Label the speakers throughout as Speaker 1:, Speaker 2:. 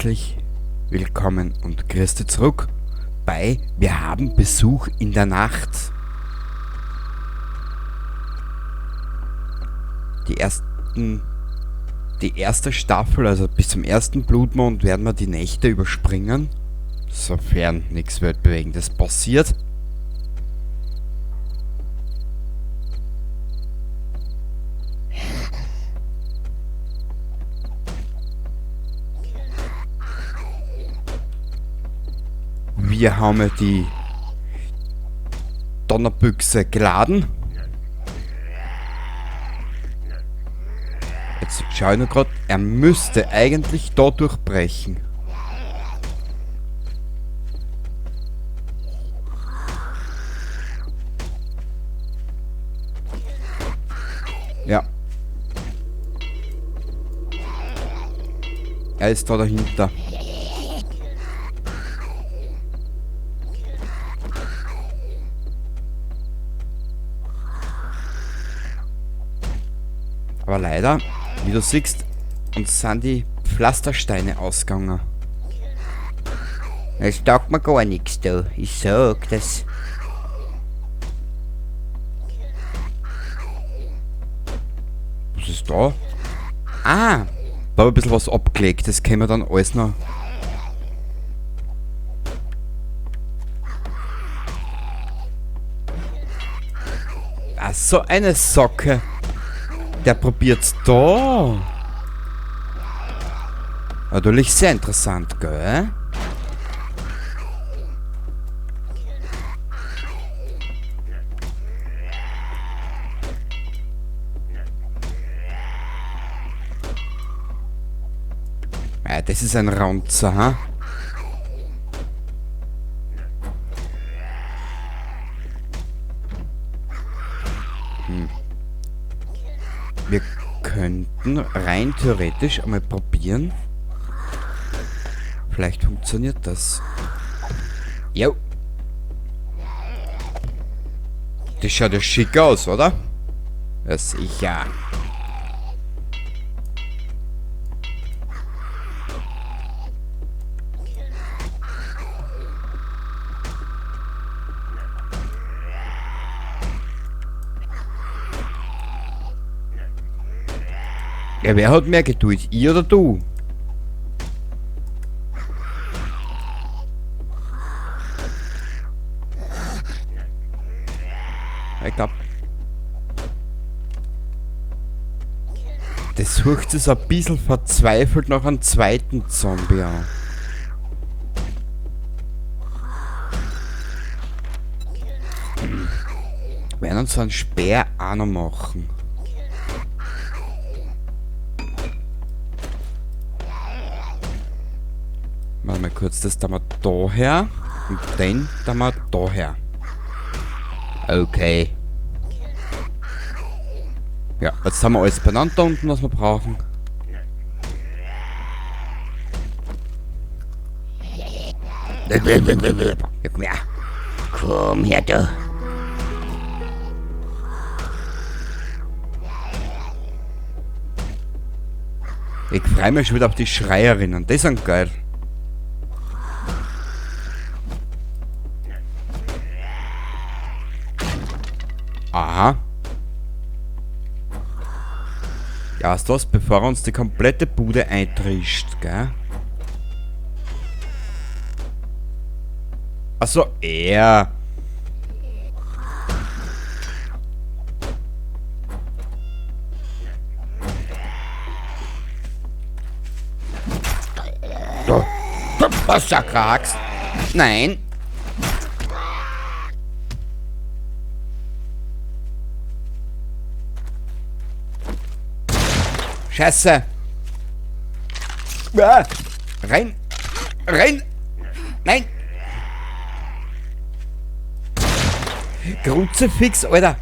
Speaker 1: Herzlich willkommen und grüß dich zurück bei Wir haben Besuch in der Nacht. Die erste Staffel, also bis zum ersten Blutmond, werden wir die Nächte überspringen, sofern nichts Weltbewegendes passiert. Wir haben die Donnerbüchse geladen. Jetzt schau ich nur grad, er müsste eigentlich da durchbrechen. Ja. Er ist da dahinter. Aber leider, wie du siehst, uns sind die Pflastersteine ausgegangen.
Speaker 2: Es taugt mir gar nichts da. Ich sag das.
Speaker 1: Was ist da? Ah, da hab ich ein bisschen was abgelegt. Das können wir dann alles noch. Ah, so eine Socke. Der probiert's da. Natürlich sehr interessant, gell? Ja, das ist ein Raunzer, ha? Wir könnten rein theoretisch einmal probieren. Vielleicht funktioniert das. Jo. Das schaut ja schick aus, oder? Ja, sicher. Ja, wer hat mehr Geduld? Ich oder du? Ich glaub, das sucht sich so ein bisschen verzweifelt nach einem zweiten Zombie an. Wir werden uns so einen Speer auch noch machen. Warte mal kurz, das da mal da her und den da mal da her. Okay. Ja, jetzt haben wir alles benannt da unten, was wir brauchen. Ja, komm her.
Speaker 2: Komm her, du.
Speaker 1: Ich freu mich schon wieder auf die Schreierinnen, die sind geil. Aha. Ja, weißt du was? Bevor er uns die komplette Bude eintrischt, gell? Achso, er. Da. Was Krax? Nein. Scheiße. Ah, rein. Rein. Nein. Kruzifix, Alter.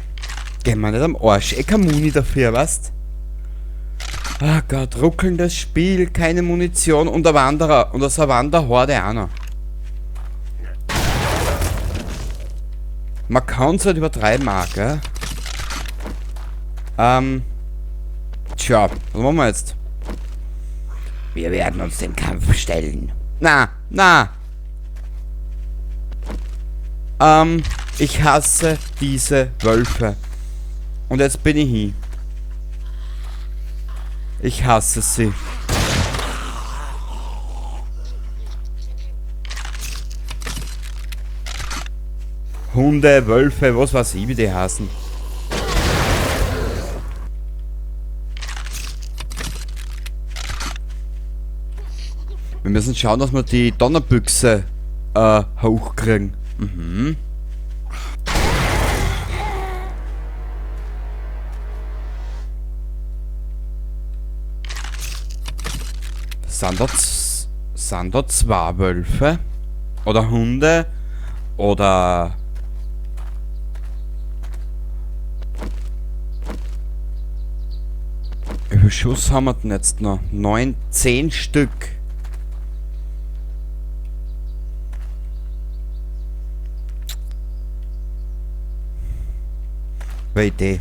Speaker 1: Geh mir nicht am Arsch. Ich kein Muni dafür, weißt? Ah Gott, ruckelndes Spiel, keine Munition und ein Wanderer. Und so eine Wanderhorde auch noch. Man kann's halt übertreiben auch, gell? Tja, was machen wir jetzt?
Speaker 2: Wir werden uns dem Kampf stellen.
Speaker 1: Na, na. Ich hasse diese Wölfe. Und jetzt bin ich hin. Ich hasse sie. Hunde, Wölfe, was weiß ich, wie die heißen. Wir müssen schauen, dass wir die Donnerbüchse hochkriegen. Mhm. Sind da zwei Wölfe? Oder Hunde? Oder... Wie viel Schuss haben wir denn jetzt noch? 9, 10 Stück. Idee.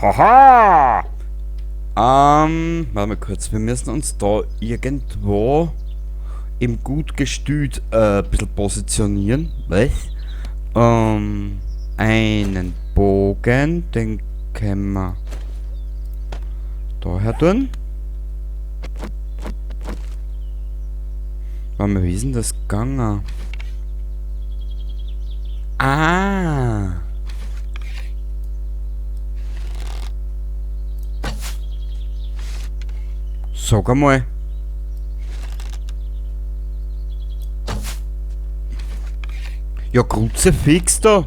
Speaker 1: Haha! Warte mal kurz. Wir müssen uns da irgendwo im Gutgestüt ein bisschen positionieren. Was? Einen Bogen, den können wir daher tun. Warte mal, wie ist denn das gegangen? Ah! Sag einmal. Ja, Kruzifix da.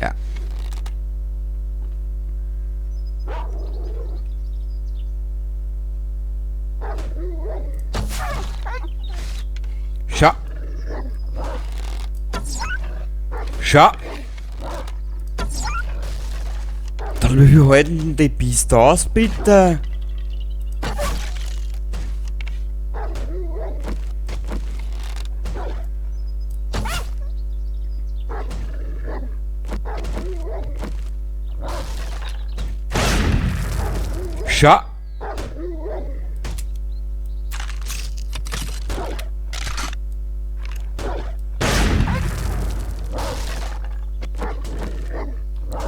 Speaker 1: Ja. Schau. Schau. Dann, wie viel halten denn die Biester aus, bitte? Schau.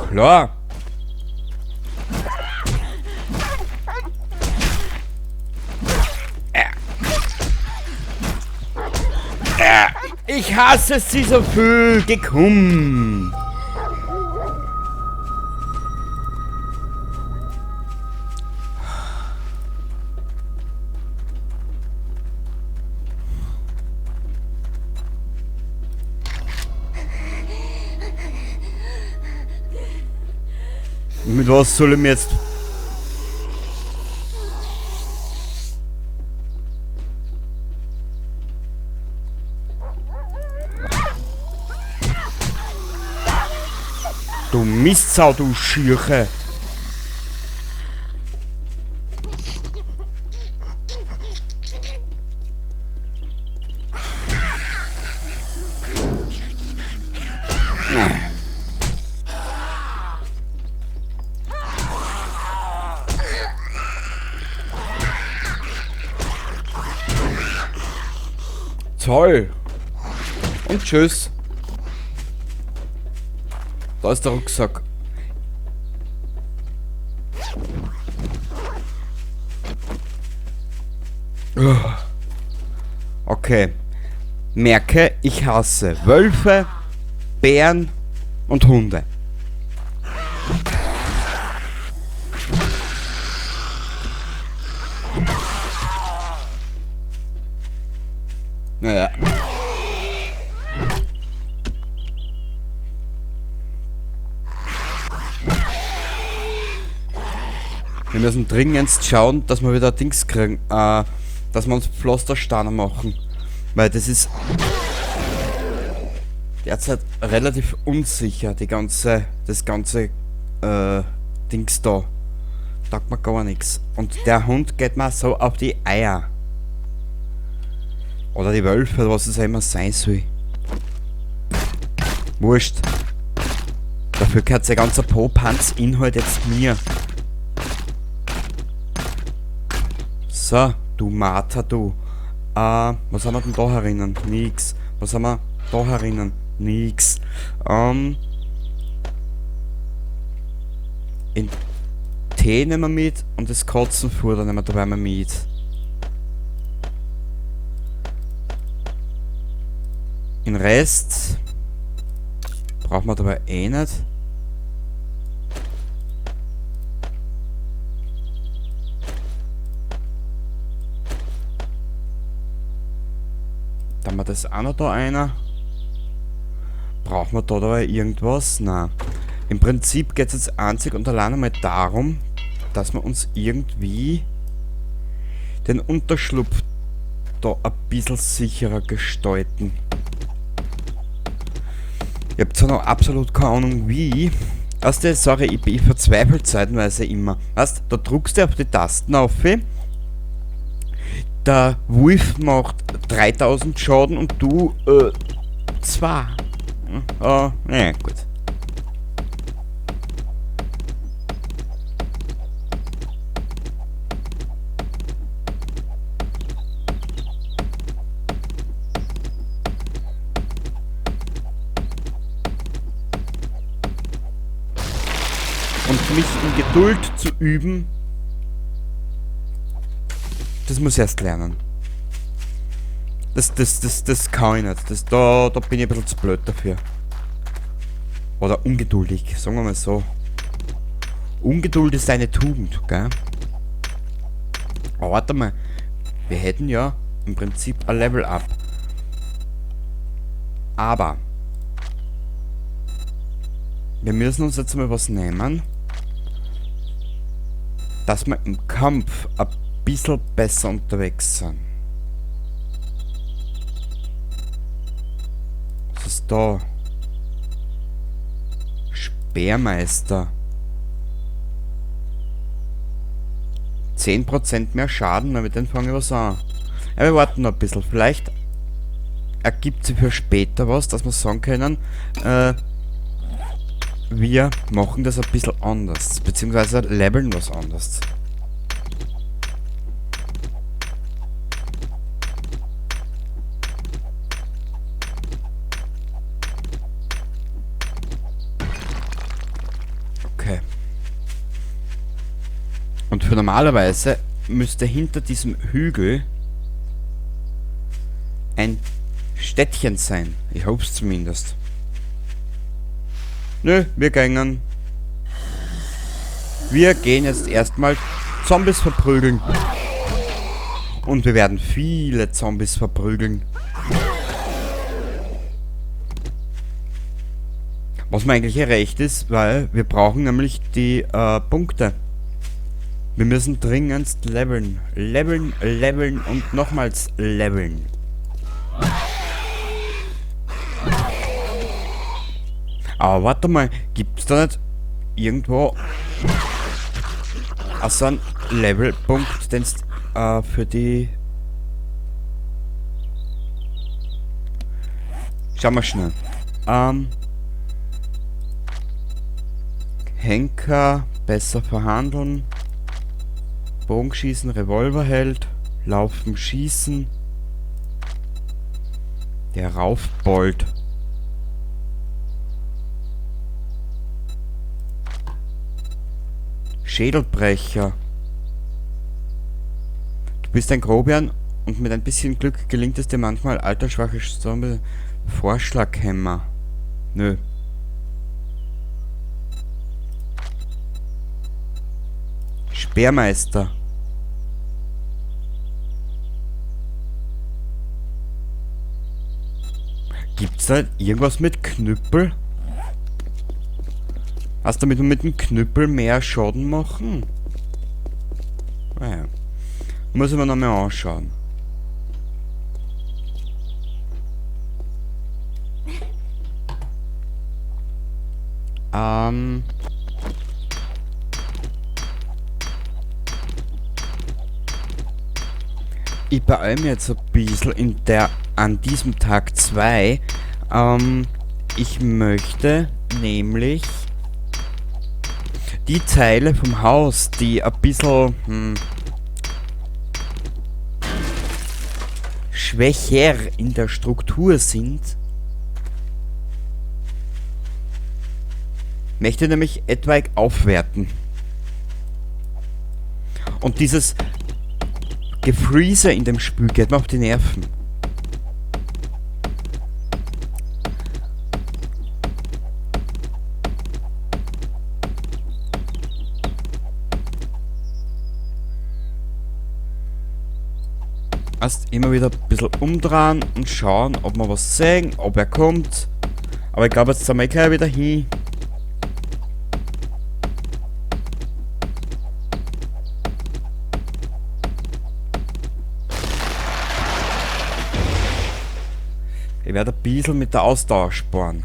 Speaker 1: Klar. Ich hasse sie so viel. Geh komm. Mit was soll ich mir jetzt... Du Mistsau, du Schirche! Toll! Und tschüss! Da ist der Rucksack. Okay. Merke, ich hasse Wölfe, Bären und Hunde. Naja. Wir müssen dringendst schauen, dass wir wieder Dings kriegen, dass wir uns Pflastersteine machen. Weil das ist derzeit relativ unsicher, das ganze Dings da. Taugt mir gar nichts. Und der Hund geht mir so auf die Eier. Oder die Wölfe, oder was es auch immer sein soll. Wurscht. Dafür gehört sein ganzer Popanz-Inhalt jetzt mir. So, du Martha, du. Was haben wir denn da herinnen? Nix. Was haben wir da herinnen? Nix. In Tee nehmen wir mit und das Katzenfutter nehmen wir dabei mal mit. Den Rest brauchen wir dabei eh nicht. Dann haben wir das auch noch da einer. Brauchen wir da dabei irgendwas? Nein. Im Prinzip geht es jetzt einzig und allein einmal darum, dass wir uns irgendwie den Unterschlupf da ein bisschen sicherer gestalten. Ich hab zwar noch absolut keine Ahnung wie. Weißt du, sorry, ich verzweifle zeitenweise immer. Weißt du, da drückst du auf die Tasten auf. Der Wolf macht 3000 Schaden und du 2. Oh, naja, gut. Und mich in Geduld zu üben, das muss ich erst lernen. Das kann ich nicht. Da bin ich ein bisschen zu blöd dafür. Oder ungeduldig, sagen wir mal so. Ungeduld ist eine Tugend, gell? Aber warte mal. Wir hätten ja im Prinzip ein Level Up. Aber wir müssen uns jetzt mal was nehmen, dass wir im Kampf ein bisschen besser unterwegs sind. Was ist da? Speermeister. 10% mehr Schaden, na, mit dem fange ich was an. Ja, wir warten noch ein bisschen. Vielleicht ergibt sich für später was, dass wir sagen können, wir machen das ein bisschen anders, beziehungsweise leveln was anders. Okay. Und für normalerweise müsste hinter diesem Hügel ein Städtchen sein. Ich hoffe es zumindest. Nö, wir gängen. Wir gehen jetzt erstmal Zombies verprügeln. Und wir werden viele Zombies verprügeln. Was mir eigentlich recht ist, weil wir brauchen nämlich die Punkte. Wir müssen dringendst leveln. Leveln, leveln und nochmals leveln. Aber warte mal, gibt's da nicht irgendwo so einen Levelpunkt, den's für die... Schauen wir schnell. Henker, besser verhandeln, Bogenschießen, Revolverheld, Laufen, Schießen, der Raufbold. Schädelbrecher. Du bist ein Grobian und mit ein bisschen Glück gelingt es dir manchmal, altersschwache Zombie Vorschlaghämmer. Nö. Speermeister. Gibt's da irgendwas mit Knüppel? Hast du damit wir mit dem Knüppel mehr Schaden machen? Naja. Muss ich mir noch mal anschauen. Ich beeile mich jetzt ein bisschen an diesem Tag 2. Ich möchte nämlich die Teile vom Haus, die ein bisschen schwächer in der Struktur sind, möchte nämlich etwaig aufwerten. Und dieses Gefreeze in dem Spiel geht mir auf die Nerven. Erst immer wieder ein bisschen umdrehen und schauen, ob wir was sehen, ob er kommt. Aber ich glaube, jetzt sind wir gleich wieder hin. Ich werde ein bisschen mit der Ausdauer sparen.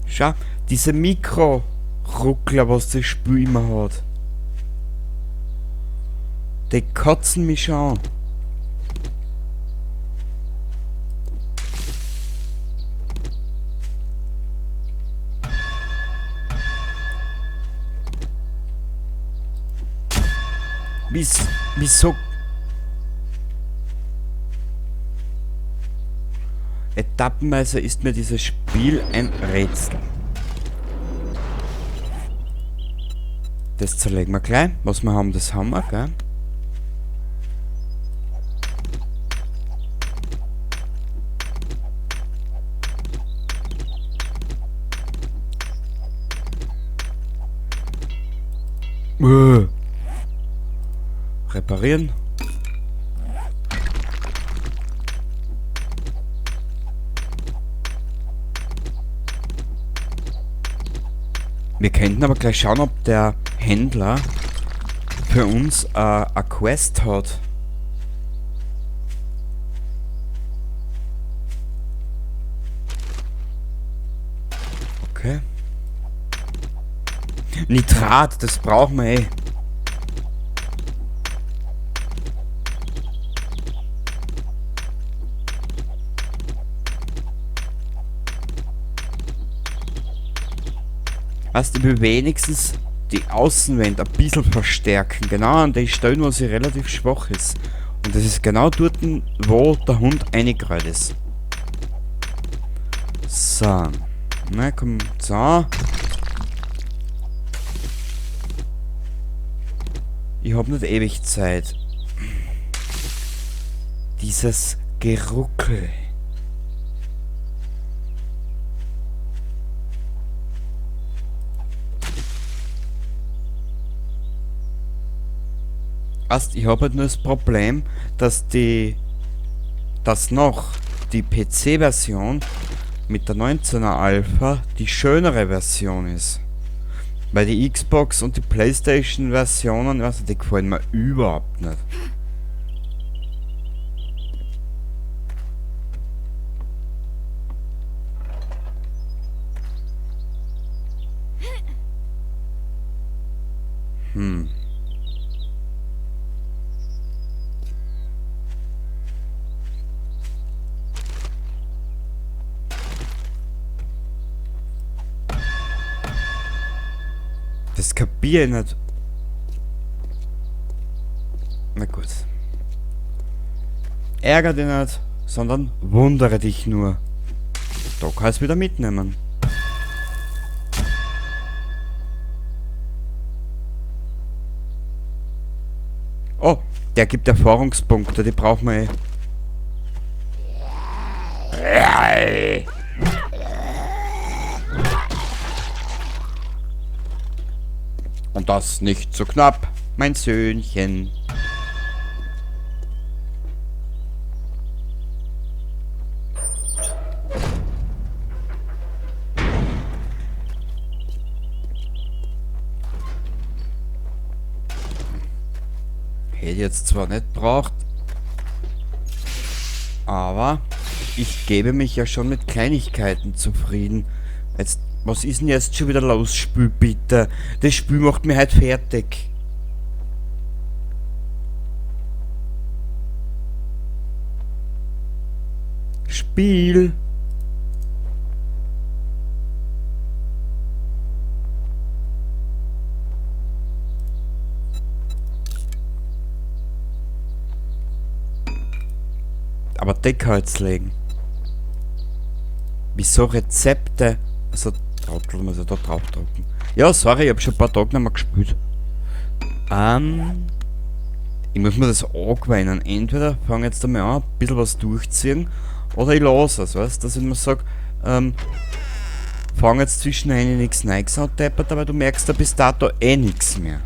Speaker 1: Schau, diese Mikro-Ruckler, was das Spiel immer hat. Die kotzen mich schon an. Wieso? Etappenweise ist mir dieses Spiel ein Rätsel. Das zerlegen wir gleich. Was wir haben, das haben wir, gell? Reparieren. Wir könnten aber gleich schauen, ob der Händler für uns eine Quest hat. Okay. Nitrat, das brauchen wir eh. Weißt du, ich will wenigstens die Außenwand ein bisschen verstärken. Genau an den Stellen, wo sie relativ schwach ist. Und das ist genau dort, wo der Hund reingerollt ist. So. Na komm, so. Ich hab nicht ewig Zeit. Dieses Geruckel. Weißt, ich hab halt nur das Problem, dass noch die P C-Version mit der 19er Alpha die schönere Version ist. Weil die Xbox und die Playstation-Versionen, weißt du, die gefallen mir überhaupt nicht. Das kapier ich nicht. Na gut. Ärger dich nicht, sondern wundere dich nur. Da kannst du wieder mitnehmen. Oh, der gibt Erfahrungspunkte, die brauchen wir eh. Und das nicht so knapp, mein Söhnchen. Hätte ich jetzt zwar nicht braucht, aber ich gebe mich ja schon mit Kleinigkeiten zufrieden. Jetzt, was ist denn jetzt schon wieder los, Spiel, bitte? Das Spiel macht mich halt fertig. Spiel. Aber Deckholz legen. Wieso Rezepte? Also, Trottel muss ich da drauf drucken. Ja, sorry, ich hab schon ein paar Tage nicht mehr gespielt. Ich muss mir das angewöhnen. Entweder fange jetzt einmal an, ein bisschen was durchziehen, oder ich lasse es, weißt du, dass ich mir sag, fang jetzt zwischen nichts Neues an, deppert, aber du merkst da bis dato eh nichts mehr.